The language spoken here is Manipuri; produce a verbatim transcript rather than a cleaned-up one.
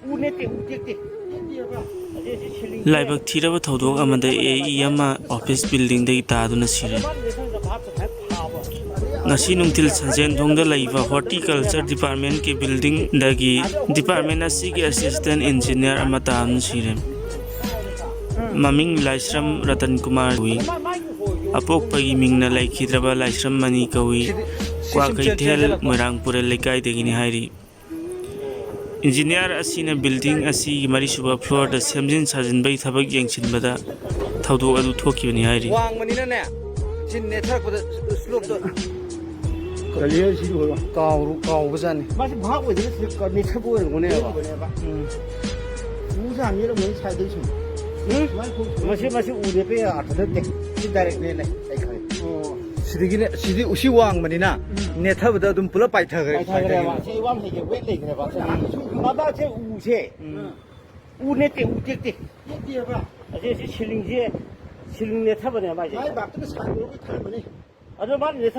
ꯎ ꯅꯠꯇꯦ, ꯎ ꯇꯦꯛꯇꯦ꯫ ꯂꯥꯏꯕꯛ ꯊꯤꯔꯕ ꯊꯧꯗꯣꯛ ꯑꯃꯗ ꯑꯦ ꯏ ꯑꯃ ꯑꯣꯐꯤꯁ ꯕꯤꯜꯗꯤꯡꯗꯒꯤ ꯇꯥꯗꯨꯅ ꯁꯤꯔꯦ꯫ ꯉꯁꯤ ꯅꯨꯡꯊꯤꯜ ꯁꯟꯖꯦꯟꯊꯣꯡꯗ ꯂꯩꯕ ꯍꯣꯔꯇꯤꯀꯜꯆꯔ ꯗꯤꯄꯥꯔꯠꯃꯦꯟꯀꯤ ꯕꯤꯜꯗꯤꯡꯗꯒꯤ ꯗꯤꯄꯥꯔꯠꯃꯦꯟ ꯑꯁꯤꯒꯤ ꯑꯦꯁꯤꯁꯇꯦꯟ ꯏꯟꯖꯤꯅꯤꯌꯥꯔ ꯑꯃ ꯇꯥꯗꯨꯅ ꯁꯤꯔꯦ꯫ ꯃꯃꯤꯡ ꯂꯥꯏꯁ꯭ꯔꯝ ꯔꯇꯟ ꯀꯨꯃꯥꯔ ꯀꯧꯏ꯫ ꯑꯄꯣꯛꯄꯒꯤ ꯃꯤꯡꯅ ꯂꯩꯈꯤꯗ꯭ꯔꯕ ꯂꯥꯏꯁ꯭ꯔꯝ ꯃꯅꯤ ꯀꯧꯏ꯫ ꯀ꯭ꯋꯥꯀꯩꯊꯦꯜ ꯃꯣꯏꯔꯥꯡꯄꯨꯔꯦꯜ ꯂꯩꯀꯥꯏꯗꯒꯤꯅꯤ ꯍꯥꯏꯔꯤ꯫ ꯏꯟꯖꯤꯅꯤꯌꯥꯔ ꯑꯁꯤꯅ ꯕꯤꯜꯗꯤꯡ ꯑꯁꯤꯒꯤ ꯃꯔꯤꯁꯨꯕ ꯐ꯭ꯂꯣꯔꯗ ꯁꯦꯝꯖꯤꯟ ꯁꯥꯖꯤꯟꯕꯒꯤ ꯊꯕꯛ ꯌꯦꯡꯁꯤꯟꯕꯗ ꯊꯧꯗꯣꯛ ꯑꯗꯨ ꯊꯣꯛꯈꯤꯕꯅꯤ ꯍꯥꯏꯔꯤ꯫ ꯋꯥꯡꯕꯅꯤꯅꯅꯦ, ꯁꯤ ꯅꯦꯠꯊꯔꯛꯄꯗ ꯁ꯭ꯂꯣꯞꯇꯣ ꯀꯔꯤ ꯍꯥꯏ ꯁꯤꯗꯤ ꯑꯣꯏꯔꯣ? ꯀꯥꯎꯔꯨ-, ꯀꯥꯎꯕꯖꯥꯠꯅꯤ꯫ ꯃꯥꯁꯤ ꯚꯥꯞ ꯑꯣꯏꯗꯅ ꯁꯤꯗ ꯀ-, ꯅꯦꯠꯊꯕ ꯑꯣꯏꯔꯝꯒꯅꯦꯕ꯫ ꯑꯣꯏꯔꯝꯒꯅꯦꯕ꯫ ꯎꯝ꯫ ꯎꯁꯦ ꯍꯥꯟꯅ ꯌꯦꯠꯂꯝꯒꯅꯤ ꯁꯥꯏꯗꯩ ꯁꯨꯝ꯫ ꯎꯝ? ꯁꯨꯃꯥꯏꯅ ꯊꯣꯛ-, ꯃꯁꯤ, ꯃꯁꯤ ꯎ ꯅꯦꯠꯄ ꯌꯥ ꯑꯥꯔꯊ ꯅꯠꯇꯦ꯫ ꯁꯤ ꯗꯥꯏꯔꯦꯛ ꯅꯦꯠꯂꯦ, ꯑꯩ ꯈꯪꯉꯦ꯫ ꯑꯣ꯫ ꯁꯤꯗꯒꯤꯅꯦ, ꯁꯤꯗꯤ ꯎꯁꯤ ꯋꯥꯡꯕꯅꯤꯅ ꯎꯝ꯫ ꯅꯦꯠꯊꯕꯗ ꯑꯗꯨꯝ ꯄꯨꯂꯞ ꯄꯥꯏꯊꯈ꯭ꯔꯦ, ꯄꯥꯏꯊꯈ꯭ꯔꯦꯕ꯫ ꯄꯥꯏꯊꯈ꯭ꯔꯦ꯫ ꯁꯤ ꯑꯩ ꯋꯥ ꯑꯃ ꯍꯥꯏꯒꯦ, ꯋꯦꯠ ꯂꯩꯈ꯭ꯔꯦꯕ꯫ ꯎꯝ꯫ ꯃꯕꯥꯛꯁꯦ ꯎꯁꯦ꯫ ꯎꯝ꯫ ꯎ ꯅꯠꯇꯦ, ꯎ ꯇꯦꯛꯇꯦ꯫ ꯇꯦꯛꯇꯦꯕ꯫ ꯑꯁꯤ, ꯁꯤ ꯁꯤꯂꯤꯡꯁꯦ, ꯁꯤꯂꯤꯡ ꯅꯦꯠꯊꯕꯅꯦ ꯃꯥꯏꯁꯦ꯫ ꯃꯥꯏ ꯕꯥꯞꯇꯨꯅ ꯁꯥꯡꯗꯣꯛꯑꯒ ꯊꯝꯕꯅꯦ꯫ ꯑꯗꯣ ꯃꯥꯅ